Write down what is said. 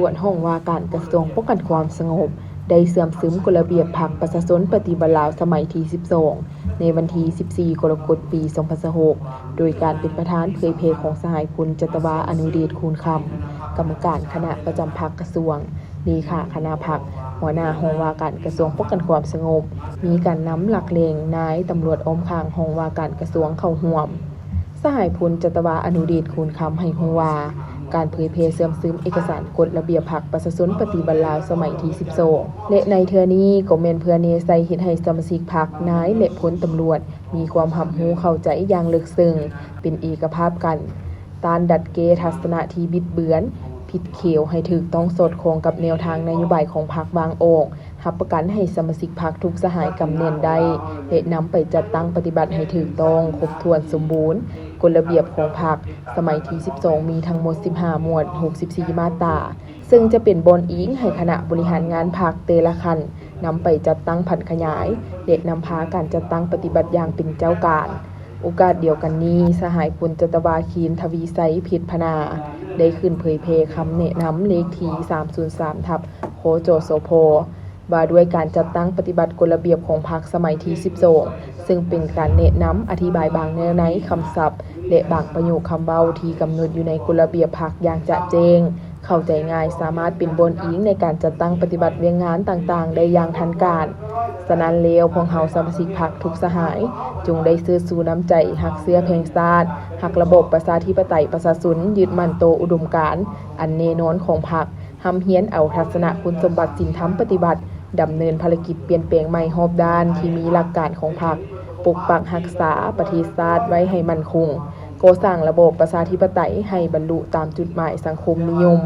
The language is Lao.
ວດຫ້ອງວ່າການກະຊວງປ້ອງກັນຄວາມສະຫງົບ ໄດ້ເຊື່ອມຊຶມກົດລະບຽບພັກປະຊາຊົນປະຕິວັດລາວສະໄໝທີສິບສອງ ໃນວັນທີສິບສີ່ ກໍລະກົດ ປີສອງພັນຊາວຫົກ ໂດຍການເປັນປະທານເຜີຍແຜ່ຂອງສະຫາຍພົນຈັດຕະວາ ອະນຸເດດ ຄູນຄຳ ກຳມະການຄະນະປະຈຳພັກກະຊວງ, ເລຂາຄະນະພັກ, ຫົວໜ້າຫ້ອງວ່າການກະຊວງປ້ອງກັນຄວາມສະຫງົບ, ມີການນຳຫຼັກແຫຼ່ງນາຍຕຳຫຼວດອ້ອມຂ້າງຫ້ອງວ່າການກະຊວງເຂົ້າຮ່ວມ. ສະຫາຍພົນຈັດຕະວາ ອະນຸເດດ ຄູນຄຳ ໃຫ້ຮູ້ວ່າ ການເຜີຍແຜ່ເຊື່ອມຊຶມເອກະສານກົດລະບຽບພັກປະຊາຊົນປະຕິວັດລາວສະໄໝທີສິບສອງ ແລະ ໃນເທື່ອນີ້ກໍແມ່ນເພື່ອແນໃສ່ເຮັດໃຫ້ສະມາຊິກພັກ, ນາຍ ແລະ ພົນຕຳຫຼວດ ມີຄວາມຮັບຮູ້ເຂົ້າໃຈຢ່າງເລິກເຊິ່ງ, ເປັນເອກະພາບກັນ, ຕ້ານດັດແກ້ທັດສະນະທີ່ບິດເບືອນ, ຜິດຂຽວໃຫ້ຖືກຕ້ອງສອດຄ່ອງກັບແນວທາງນະໂຍບາຍຂອງພັກວາງອອກ, ຮັບປະກັນໃຫ້ສະມາຊິກພັກທຸກສະຫາຍກຳແໜ້ນໄດ້ ແລະ ນຳໄປຈັດຕັ້ງປະຕິບັດໃຫ້ຖືກຕ້ອງ, ຄົບຖ້ວນ, ສົມບູນ. ກົດລະບຽບຂອງພັກສະໄໝທີສິບສອງ ມີທັງໝົດສິບຫ້າໝວດ, ຫົກສິບສີ່ມາດຕາ, ເຊິ່ງຈະເປັນບ່ອນອີງໃຫ້ຄະນະບໍລິຫານງານພັກແຕ່ລະຂັ້ນ ນຳໄປຈັດຕັ້ງຜັນຂະຫຍາຍ ແລະ ນຳພາການຈັດຕັ້ງປະຕິບັດຢ່າງເປັນເຈົ້າການ. ໂອກາດດຽວກັນນີ້, ສະຫາຍພົນຈັດຕະວາ ເຄນ ທະວີໄຊ ເພັດພະນາ ໄດ້ຂຶ້ນເຜີຍແຜ່ຄຳແນະນຳເລກທີສາມສູນສາມ ທັບ ຄຈສພ ວ່າດ້ວຍການຈັດຕັ້ງປະຕິບັດກົດລະບຽບຂອງພັກສະໄໝທີສິບສອງ ເຊິ່ງເປັນການແນະນຳອະທິບາຍບາງແນວໃນ, ຄຳສັບ ແລະ ບາງປະໂຫຍກຄຳເວົ້າທີ່ກຳນົດຢູ່ໃນກົດລະບຽບພັກຢ່າງຈະແຈ້ງ, ເຂົ້າໃຈງ່າຍ, ສາມາດເປັນບ່ອນອີງໃນການຈັດຕັ້ງປະຕິບັດວຽກງານຕ່າງໆໄດ້ຢ່າງທັນການ. ສະນັ້ນແລ້ວ, ພວກເຮົາສະມາຊິກພັກທຸກສະຫາຍ ຈົ່ງໄດ້ເຊີດຊູນ້ຳໃຈຮັກເຊື້ອແພງຊາດ, ຮັກລະບອບປະຊາທິປະໄຕປະຊາຊົນ, ຍຶດໝັ້ນຕໍ່ອຸດົມການອັນແນ່ນອນຂອງພັກ, ຮ່ຳຮຽນເອົາທັດສະນະຄຸນສົມບັດສິນທຳປະຕິບັດ, ດຳເນີນພາລະກິດປ່ຽນແປງໃໝ່ຮອບດ້ານທີ່ມີຫຼັກການຂອງພັກ, ປົກປັກຮັກສາປະເທດຊາດໄວ້ໃຫ້ໝັ້ນຄົງ, ກໍ່ສ້າງລະບອບປະຊາທິປະໄຕໃຫ້ບັນລຸຕາມຈຸດໝາຍສັງຄົມນິຍົມ.